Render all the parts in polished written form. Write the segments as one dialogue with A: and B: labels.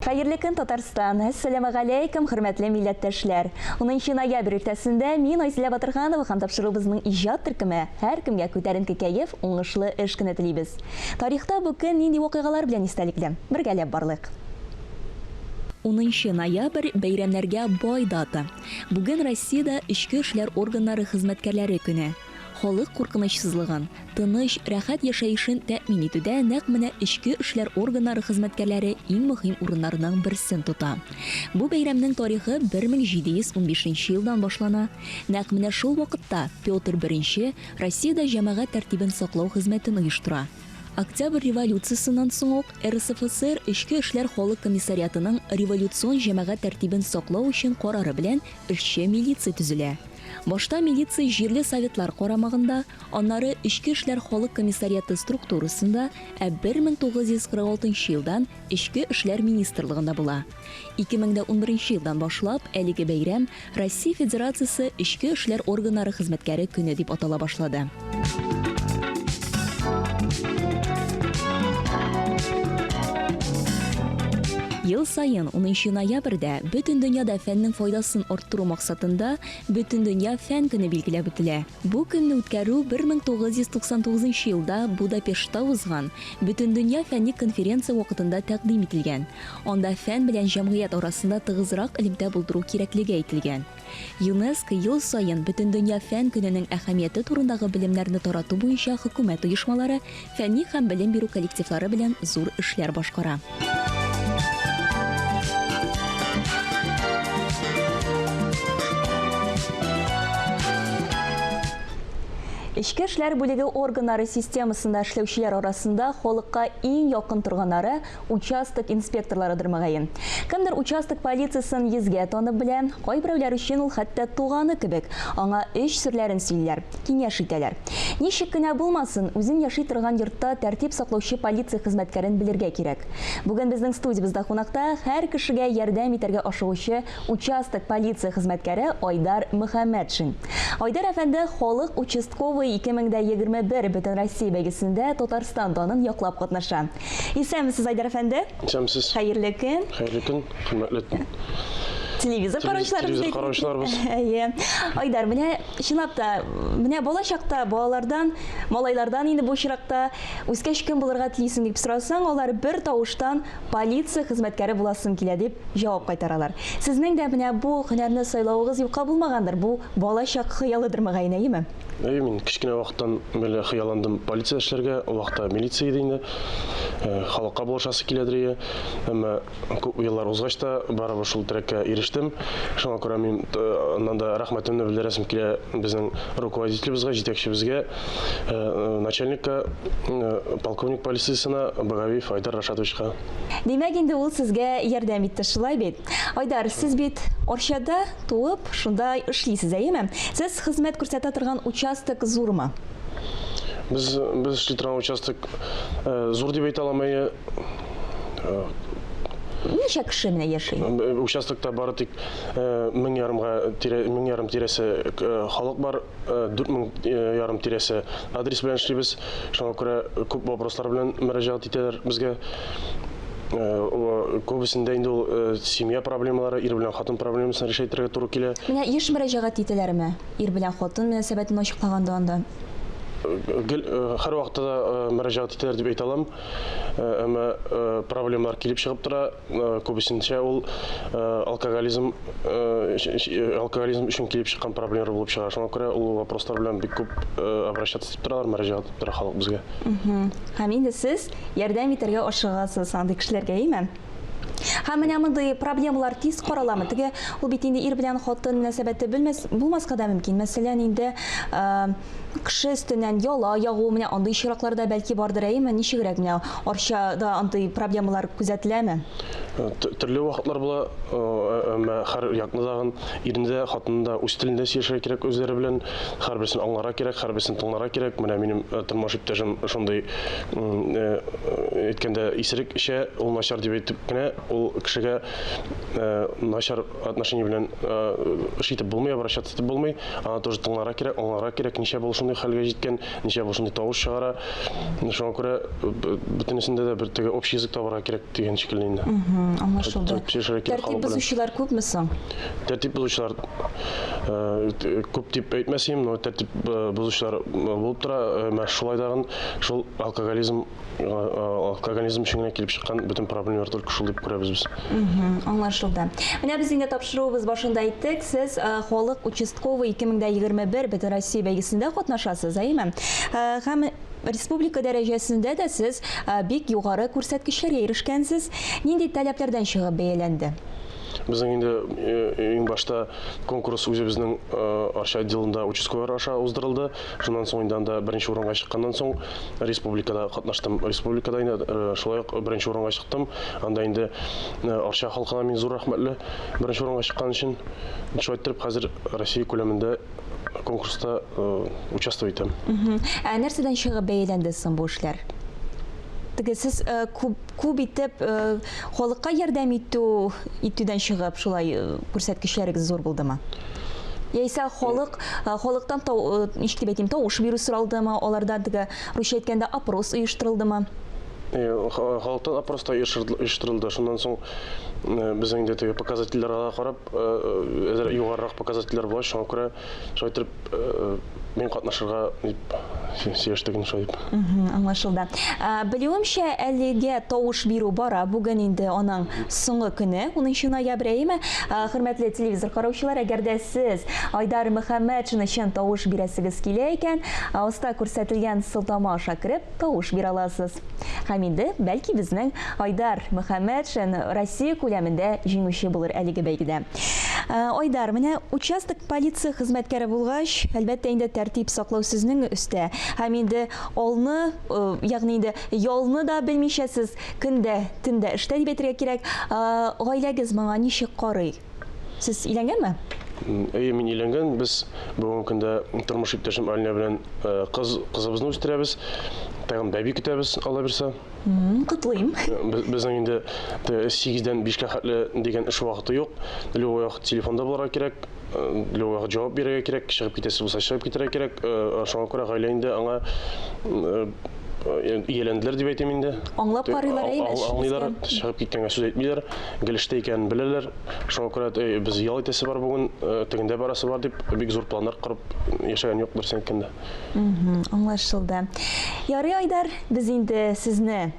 A: Хәерле көн, Татарстан! Әссәламегаләйкем, хөрмәтле милләттәшләр! 10 ноябрь иртәсендә мин, Айзилә Батырханова һәм тапшыруыбызның иҗат төркеме һәркемгә күтәренке кәеф, уңышлы эш көне телибез. Тарихта бу көн нинди вакыйгалар белән истәлекле? Бергәләп барлыйк. Унынчы ноябрь, бәйрәмнәргә бай дата. Бүген Россиядә Эчке эшләр органнары хезмәткәрләре көне. Халык куркынычсызлыгын, тыныч, рәхәт яшәешен тәэмин итүдә нәкъ менә эчке эшләр органнары хезмәткәрләре иң мөһим урыннарның берсен тота. Бу бәйрәмнең тарихы 1715 нче елдан башлана. Нәкъ менә шул вакытта Петр I Россиядә җәмәгать тәртибен саклау хезмәтен оештыра. Октябрь революциясеннән соң ук РСФСР Эчке эшләр халык комиссариатының революцион җәмәгать тәртибен саклау өчен карары белән эшче милиция төзелә. Башта милиция җирле советлар карамагында, аннары Эчке эшләр халык комиссариаты структурасында, ә 1946 елдан Эчке эшләр министрлыгында була. 2011 елдан башлап әлеге бәйрәм Россия Федерациясе Эчке эшләр органнары хезмәткәре көне дип атала башлады. Ел саен 10 ноябрьдә бөтен дөньяда фәннең файдасын арттыру максатында Бөтендөнья фән көне билгеләп үтелә. Бу көнне үткәрү 1999 елда Будапештта узган Бөтендөнья фәнни конференция вакытында тәкъдим ителгән. Анда фән белән җәмгыять арасында тыгызрак элемтә булдыру кирәклеге әйтелгән. ЮНЕСКО ел саен Бөтендөнья фән көненең әһәмияте турындагы белемнәрне тарату буенча хөкүмәт оешмалары, фәнни һәм белем бирү коллективлары белән зур эшләр башкара. Эчке эшләр бүлеге органнары системасында эшләүчеләр арасында халыкка иң якын торганнары участок инспекторларыдыр мөгаен. Кемдер участок полициясен йөзгә танып белә, кайберәүләр өчен ул хәтта туганы кебек, аңа эч серләрен сөйлиләр. Киңәш итәләр. Ничек кенә булмасын, үзең яши торган йортта тәртип саклаучы полиция хезмәткәрен белергә кирәк. Бүген безнең студиябездә кунакта һәр кешегә ярдәм итәргә ашыгучы участок полиция хезмәткәре Айдар Мөхәммәтшин. Айдар әфәнде Халык участковые 2021 Бөтенроссия бәйгесендә Татарстан данын яклап катнаша. Исәнмесез, Айдар әфәнде!
B: Исәнмесез!
A: Хәерле көн!
B: Хәерле көн, хөрмәтле
A: телевизор караучыларыбыз.
B: Телевизор караучыларыбыз.
A: Әйе. Айдар, менә чынлап та, менә бала чакта балалардан, малайлардан инде бу очракта үскәч кем булырга телисең дип сорасаң, алар бер тавыштан полиция хезмәткәре буласым килә дип җавап кайтаралар. Сезнең дә менә бу һөнәрне сайлавыгыз юкка булмагандыр, бу балачак хыялыдыр мөгаен, әйеме?
B: Әйе, мин кечкенә вакыттан бирле хыялландым полиция эшләргә, ул вакытта милиция иде инде. Халыкка булышасы киләдер иде. Әмма Күп еллар узгач та, барыбер шул теләккә ирештем. Шуңа күрә мин аннан да рәхмәтемне белдерәсем килә безнең руководителебезгә, җитәкчебезгә, начальникка, полковник полициясенә Багавиев Айдар Рашатовичка.
A: Димәк, инде ул сезгә ярдәм итте, шулай бит? Айдар, сез бит Арчада туып, шунда эшлисез, әйеме? Сез хезмәт күрсәтә торган участок зурмы?
B: Без, без эшли торган участок зур дип әйтә алам, әйе.
A: Ничә кеше менә яши?
B: Участокта бары тик мең ярымга тирә, мең ярым тирәсе халык бар, 4500 тирәсе адрес белән эшлибез. Шуңа күрә күп вопрослар белән мөрәҗәгать итәләр безгә. Күбесендә инде ул семья проблемалары, ир белән хатын проблемасын решать итәргә туры килә.
A: Менә еш мөрәҗәгать итәләрме? Ир белән хатын мөнәсәбәтен ачыклаганда анда?
B: Гел һәрвакытта да мөрәҗәгать итәләр дип әйтә алам. Әмма проблемалар килеп чыгып тора. Күбесенчә ул алкоголизм алкоголизм өчен килеп чыккан проблемалар булып чыга. Шуңа күрә ул вопрослар белән бик күп обращаться итеп торалар, мөрәҗәгать итеп тора халык безгә.
A: Һәм инде сез ярдәм итәргә ашыгасыз андый кешеләргә, әйеме? Һәм менә мондый проблемалар тиз караламы? Теге ул бит инде ир белән хатын мөнәсәбәте белмәс, булмаска да мөмкин. Мәсәлән, инде кеше өстеннән яла ягу, менә андый очраклар да бәлки бардыр, әйеме? Ничегрәк менә Арчада андый проблемалар күзәтеләме?
B: Төрле вакытлар була, әмма һәр якны тагын ирне дә, хатынны да үз телендә сөйләшергә кирәк үзләре белән, һәрберсен аңларга кирәк, һәрберсен тыңларга кирәк. Менә минем тормыш иптәшем шундый. Әйткәндә, исерек эчә, ул начар дип әйтеп кенә, ул кешегә начар отношение белән эш итеп булмый, обращаться итеп булмый. Аны тоже тыңларга кирәк, аңларга кирәк, ничә бу шундый хәлгә җиткән, ничә бу шундый тавыш чыгара. Шуңа күрә бөтенесендә дә бер теге общий язык табарга кирәк дигән шикелле инде.
A: Аңлашылды. Тәртип бозучылар күпме соң?
B: Тәртип бозучылар күп дип әйтмәс идем, но тәртип бозучылар булып тора. Менә шулай дагын шул алкоголизм алкоголизм өчен генә килеп чыккан бөтен проблемалар только шул дип күрәбез без.
A: Аңлашылды. Менә без инде тапшыруыбыз башында әйттек, сез халык участковый 2021 Бөтенроссия бәйгесендә катнашасыз, әйеме? Һәм республика дәрәҗәсендә дә сез бик югары күрсәткечләргә ирешкәнсез. Нинди таләпләрдән чыгып бәяләнде?
B: Безнең инде иң башта конкурс үзебезнең Арча отделында участковыйлар аша уздырылды. Шуннан соң инде анда беренче урынга чыкканнан соң республикада катнаштым. Республикада инде шулай ук беренче урынга чыктым. Анда инде Арча халкына мин зур рәхмәтле беренче урынга чыккан өчен. Шулай иттереп хәзер Россия күләмендә конкурста участвовать итәм.
A: Ә нәрсәдән чыгып бәяләнде соң бу эшләр? Теге сез күп күп итеп халыкка ярдәм итү итүдән чыгып шулай күрсәткечләрегез зур булдымы? Яисә халык халыктан тау, ничек дип әйтим, тавыш бирү соралдымы, алардан теге русча әйткәндә опрос оештырылдымы?
B: Халыктан опрос та оештырылды. Шуннан соң безнең инде теге показательләргә карап, әзер югарырак показательләр була, шуңа күрә шулай итеп мин катнашырга дип сөйләштек инде шулай дип.
A: Аңлашылды. Белүемчә, әлегә тавыш бирү бара. Бүген инде аның соңгы көне, 10 ноябрь, әйеме? Хөрмәтле телевизор караучылар, әгәр дә сез Айдар Мөхәммәтшин өчен тавыш бирәсегез килә икән, аста күрсәтелгән сылтама аша кереп, тавыш бирә аласыз. Һәм инде, бәлки, безнең Айдар Мөхәммәтшин Россия күләмендә җиңүче булыр әлеге бәйгедә. Айдар, менә участок Полиция хезмәткәре булгач, әлбәттә инде тәртип саклау сезнең өстә. Һәм инде алны, ягъни инде ялны да белмичә сез көн дә, төн дә эштә дип әйтергә кирәк. Гаиләгез моңа ничек карый? Сез өйләнгәнме?
B: Әйе, мин өйләнгән. Без бүгенге көндә тормыш иптәшем Алинә белән кыз, кызыбызны үстерәбез. Тагын бәби көтәбез, Алла бирсә.
A: Котлыйм.
B: Безнең инде 8-дән 5-кә хәтле дигән эш вакыты юк. Любой вакыт телефонда булырга кирәк, любой вакыт җавап бирергә кирәк, чыгып китәсе булса чыгып китәргә кирәк. Шуңа күрә гаилә инде аңа ияләнделәр дип әйтим инде.
A: Аңлап карыйлар, әйме?
B: Аңлыйлар, чыгып киткәнгә сүз әйтмиләр, гел эштә икәнен беләләр. Шуңа күрә без ял итәсе бар бүген, тегендә барасы бар дип бик зур планнар корып яшәгән юк, дөресен әйткәндә.
A: Аңлашылды. Ярый, Айдар, без инде сезне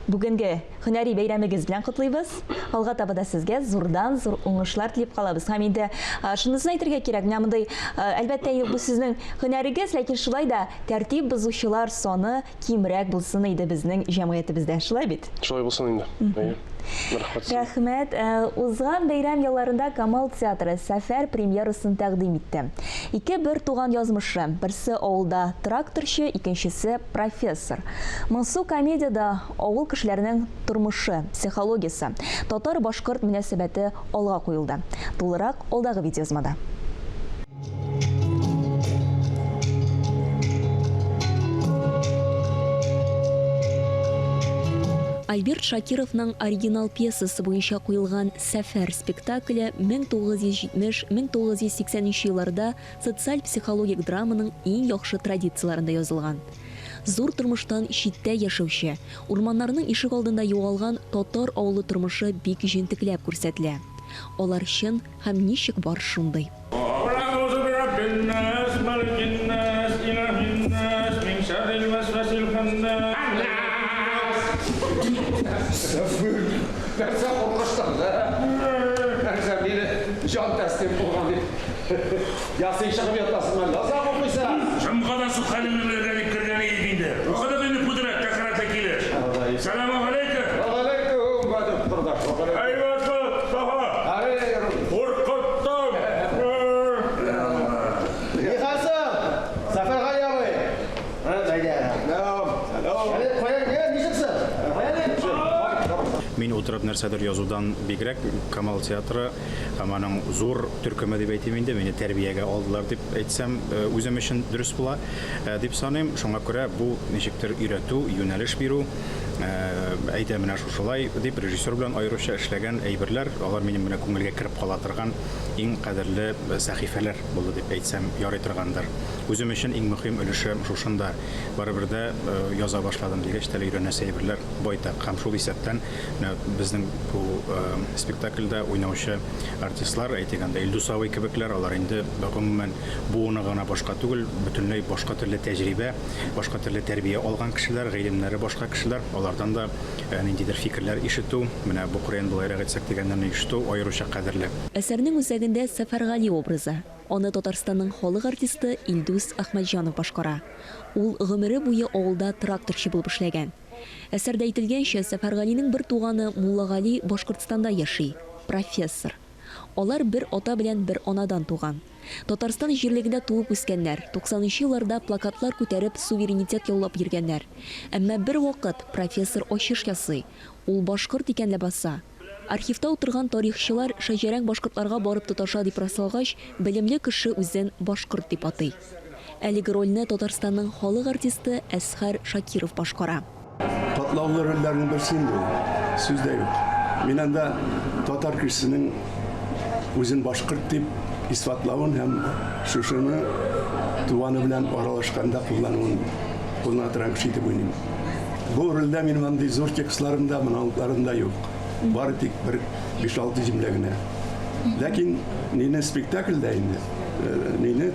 A: бүгенге һөнәри бәйрәмегез белән котлыйбыз. Алга таба да сезгә зурдан-зур уңышлар теләп калабыз. Һәм инде шунысын әйтергә кирәк, менә мондый, әлбәттә, бу сезнең һөнәрегез, ләкин шулай да тәртип бозучылар саны кимрәк булсын иде безнең җәмгыятебездә. Шулай бит?
B: Шулай булсын инде. Әйе. Рәхмәт.
A: Рәхмәт. Узган бәйрәм ялларында Камал театры Сәфәр премьерасын тәкъдим итте. Ике бер туган язмышы. Берсе авылда тракторчы, икенчесе профессор. Моңсу комедиядә авыл кешеләренең тормышы, психологиясе, татар-башкорт мөнәсәбәте алга куелды. Тулырак алдагы видеоязмада. Альберт Шакировның оригинал пьесасы буенча куелган Сәфәр спектакле 1970-1980 елларда социаль-психологик драманың иң яхшы традицияләрендә язылган. Зур тормыштан читтә яшәүче, урманнарның ишек алдында югалган татар авылы тормышы бик җентекләп күрсәтелә. Алар чын һәм ничек бар шундый.
C: Нәрсә куркыштырды? Нәрсә мине җан тәслим кылган дип ясин чыгып ятасыңмы? Озак укыйсың.
D: Җомгадан соң хәлеңне белергә дип кергән идек инде. Укыдык инде пүдрәк, тәһарәтле килеш. Сәламегаләйкем.
C: Вәгаләйкүм, Вадим кордаш.
D: Әйбәт бул, Сафа. Куркыттың.
C: Нихәлсең, Сәфәргали абый? Сәлам. Сәлам. Кая, ничексең?
E: Мин утырып утырып нәрсәдер язудан бигрәк, Камал театры һәм аның зур төркеме дип әйтим инде, мине тәрбиягә алдылар дип әйтсәм, үзем өчен дөрес була дип саныйм. Шуңа күрә бу ничектер өйрәтү, юнәлеш бирү, әйдә менә шушылай дип режиссер белән аеруча эшләгән әйберләр, алар минем менә күңелгә кереп кала торган иң кадерле сәхифәләр булды дип әйтсәм ярый торгандыр. Үзем өчен иң мөһим өлеше шушында. Барыбер дә яза башладым дигәч тә әле өйрәнәсе әйберләр байтак. Һәм шул исәптән менә безнең бу спектакльдә уйнаучы артистлар, әйтик анда Илдус абый кебекләр, алар инде гомумән буыны гына башка түгел, бөтенләй башка төрле тәҗрибә, башка төрле тәрбия алган кешеләр, гыйлемнәре башка кешеләр. Алардан да ниндидер фикерләр ишетү, менә бу кырыен болайрак әйтсәк дигәннәрне ишетү аеруча кадерле.
A: Әсәрнең үзәгендә Сәфәргали образы. Аны Татарстанның халык артисты Илдус Әхмәтҗанов башкара. Ул гомере буе авылда тракторчы булып эшләгән. Әсәрдә әйтелгәнчә, Сәфәргалинең бер туганы Муллагали Башкортстанда яши, профессор. Алар бер ата белән бер анадан туган. Татарстан җирлегендә туып үскәннәр, туксанынчы елларда плакатлар күтәреп суверенитет яулап йөргәннәр. Әмма бервакыт профессор ачыш ясый, ул башкорт икән ләбаса! Архивта утырган тарихчылар шәҗәрәң башкортларга барып тоташа дип раслалгач, белемле кеше үзен башкорт дип атый. Әлеге рольне Татарстанның халык артисты Әсхәр Шакиров башкара.
F: Катлаулы рольләрнең берсе инде ул, сүз дә юк. Мин анда татар кешесенең үзен башкорт дип исбатлавын һәм шушыны туганы белән аралашканда куллануын куллана торган кеше итеп уйныйм. Бу рольдә минем андый зур текстларым да, монологларым да юк. Бары тик бер 5-6 җөмлә генә. Ләкин мине спектакльдә инде, э, мине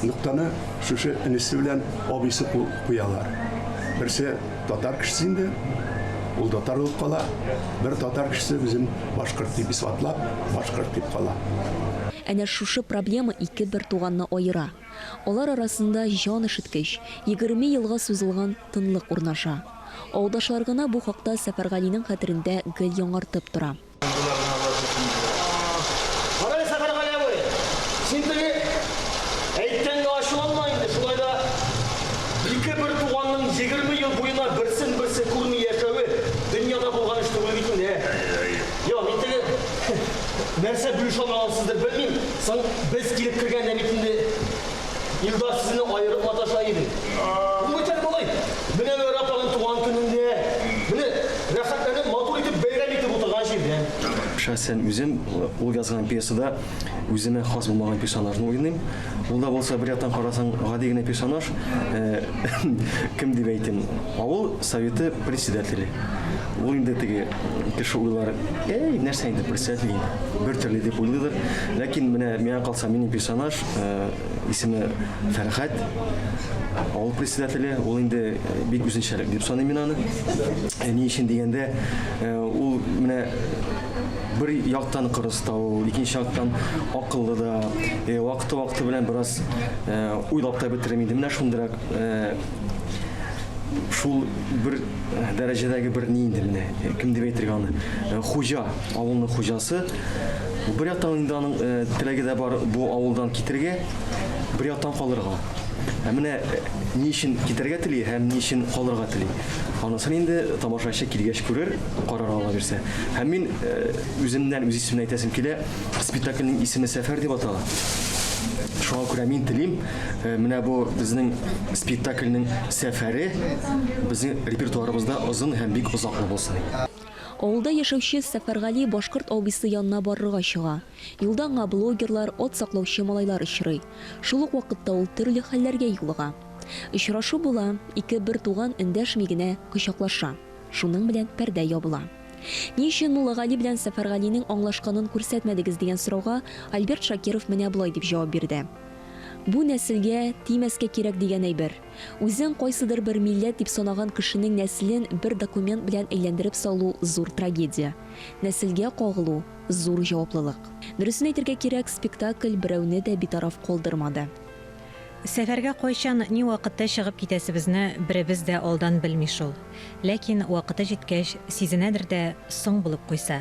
F: ноктаны шушы энесе белән абыйсы куялар. Берсе татар кешесе инде, ул татар булып кала. Бер татар кешесе үзен башкорт дип исбатлап, башкорт дип кала.
A: Әнә шушы проблема ике бертуганны аера. Алар арасында җан өшеткеч, 20 елга сузылган тынлык урнаша. Авылдашлар гына бу хакта Сәфәргалинең хәтерендә гел яңартып тора.
G: Карале, Сәфәргали абый, син теге әйткәнгә ачуланма инде, шулай да ике бертуганның 20 ел буена берсен-берсе күрми яшәве дөньяда булган эш түгел бит инде, ә? Юк, мин теге нәрсә бүлешә алмагансыздыр, белмим. Соң без килеп кергәндә бит инде Илдар сезне аерып маташа иде. Ул бит әле малай, Мөнәвәрә апаның туган көнендә, менә рәхәтләнеп, матур итеп бәйрәм итеп утырган җирдә.
H: Шәхсән үзем ул язган пьесада үземә хас булмаган персонажны уйныйм. Ул да булса, бер яктан карасаң, гади генә персонаж. Кем дип әйтим? Авыл советы председателе. Ул инде теге кеше уйлар, әй, нәрсә инде председатель инде, бер төрле дип уйлыйдыр. Ләкин менә миңа калса, минем персонаж, э, исеме Фәрхәт, авыл председателе, ул инде э, бик үзенчәлек дип саныйм мин аны. Э, ни өчен дигәндә, ул менә бер яктан кырыс та ул, икенче яктан акыллы да, вакыты-вакыты белән бераз уйлап та бетерми инде. Менә шундыйрак шул бер дәрәҗәдәге бер ни инде менә, кем дип әйтергә аны, хуҗа, авылның хуҗасы. Бер яктан инде аның теләге дә бар бу авылдан китергә, бер яктан калырга. Ә менә ни өчен китәргә тели һәм ни өчен калырга тели? Анысын инде тамашачы килгәч күрер, карар ала бирсә. Һәм мин үземнән, үз исемемнән әйтәсем килә, спектакльнең исеме Сәфәр дип атала. Шуңа күрә мин телим, менә бу безнең спектакльнең сәфәре безнең репертуарыбызда озын һәм бик озаклы булсын.
A: Авылда яшәүче Сәфәргали башкорт абыйсы янына барырга чыга. Юлда аңа блогерлар, ат саклаучы малайлар очрый. Шул ук вакытта ул төрле хәлләргә юлыга. Очрашу була, ике бертуган эндәшми генә кочаклаша. Шуның белән пәрдә ябыла. Ни өчен Муллагали белән Сәфәргалинең аңлашканын күрсәтмәдегез дигән сорауга Альберт Шакиров менә болай дип җавап бирде. Бу нәселгә тимәскә кирәк дигән әйбер. Үзен кайсыдыр бер милләт дип санаган кешенең нәселен бер документ белән әйләндереп салу зур трагедия. Нәселгә кагылу, зур җаваплылык. Дөресен әйтергә кирәк, спектакль берәүне дә битараф калдырмады.
I: Сәфәргә кайчан, ни вакытта чыгып китәсебезне беребез дә алдан белми шул. Ләкин вакыты җиткәч, сизенәдер дә, соң булып куйса.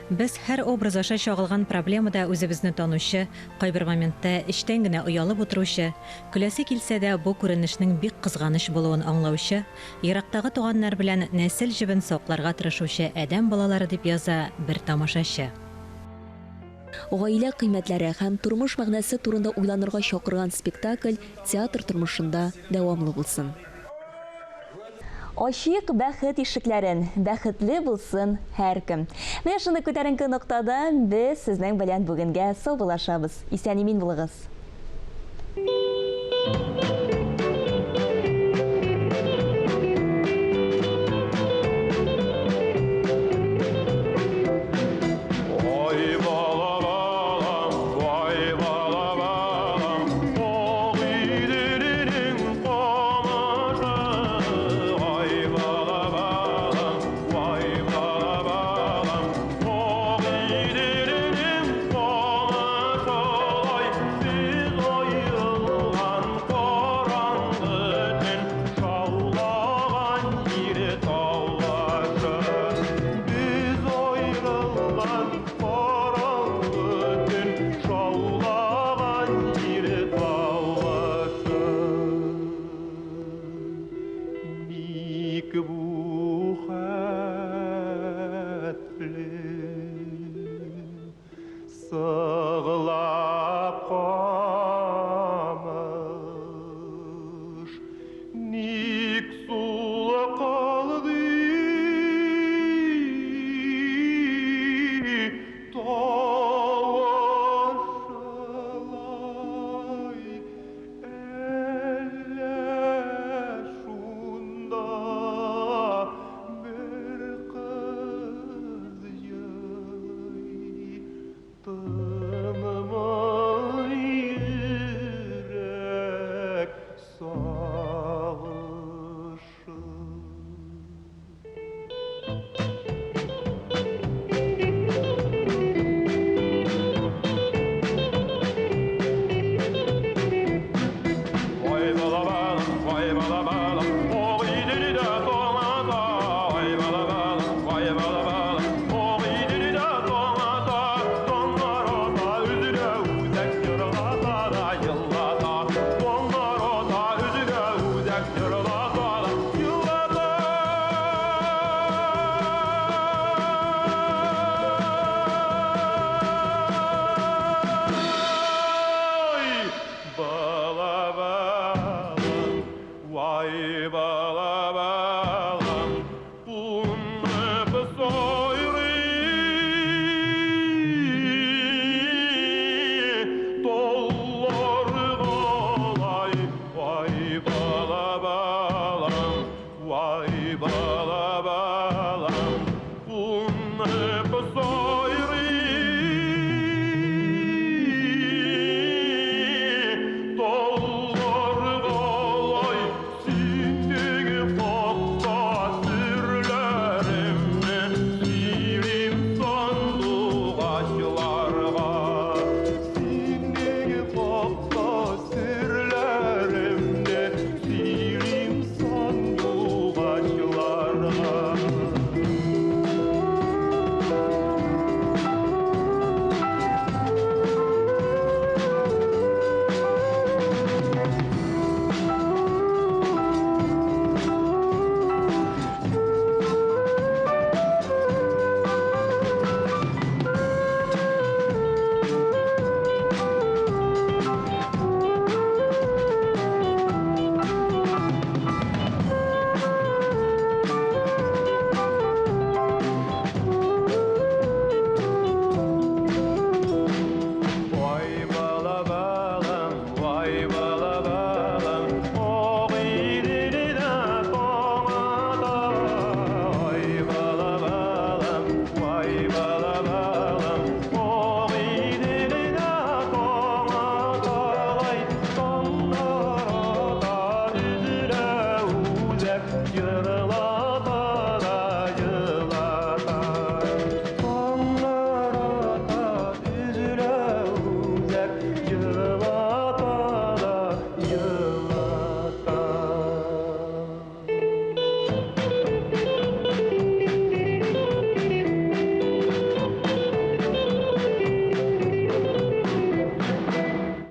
I: Без һәр образ аша чагылган проблемада үзебезне танучы, кайбер моментта эчтән генә оялып утыручы, көләсе килсә дә, бу күренешнең бик кызганыч булуын аңлаучы, ерактагы туганнар белән нәсел җебен сакларга тырышучы адәм балалары дип яза бер тамашачы.
A: Гаилә кыйммәтләре һәм тормыш мәгънәсе турында уйланырга чакырган спектакль театр тормышында дәвамлы булсын. Ачыйк бәхет ишекләрен, бәхетле булсын һәркем. Менә шундый күтәренке ноктадан без сезнең белән бүгенгә саубуллашабыз. Исән-имин булыгыз.
J: Ай бала балам, вай бала балам, Агыйделенең камышы. Ай бала балам, вай бала балам, Агыйделенең камышы. Ай, без аерылган караңгы төн, шаулаган җир таулашы. Без аерылган караңгы төн, шаулаган җир таулашы. Ник бу хәтле сыгылап камыш, ник сулы калды тавышылай, әллә шунда бер кыз елый?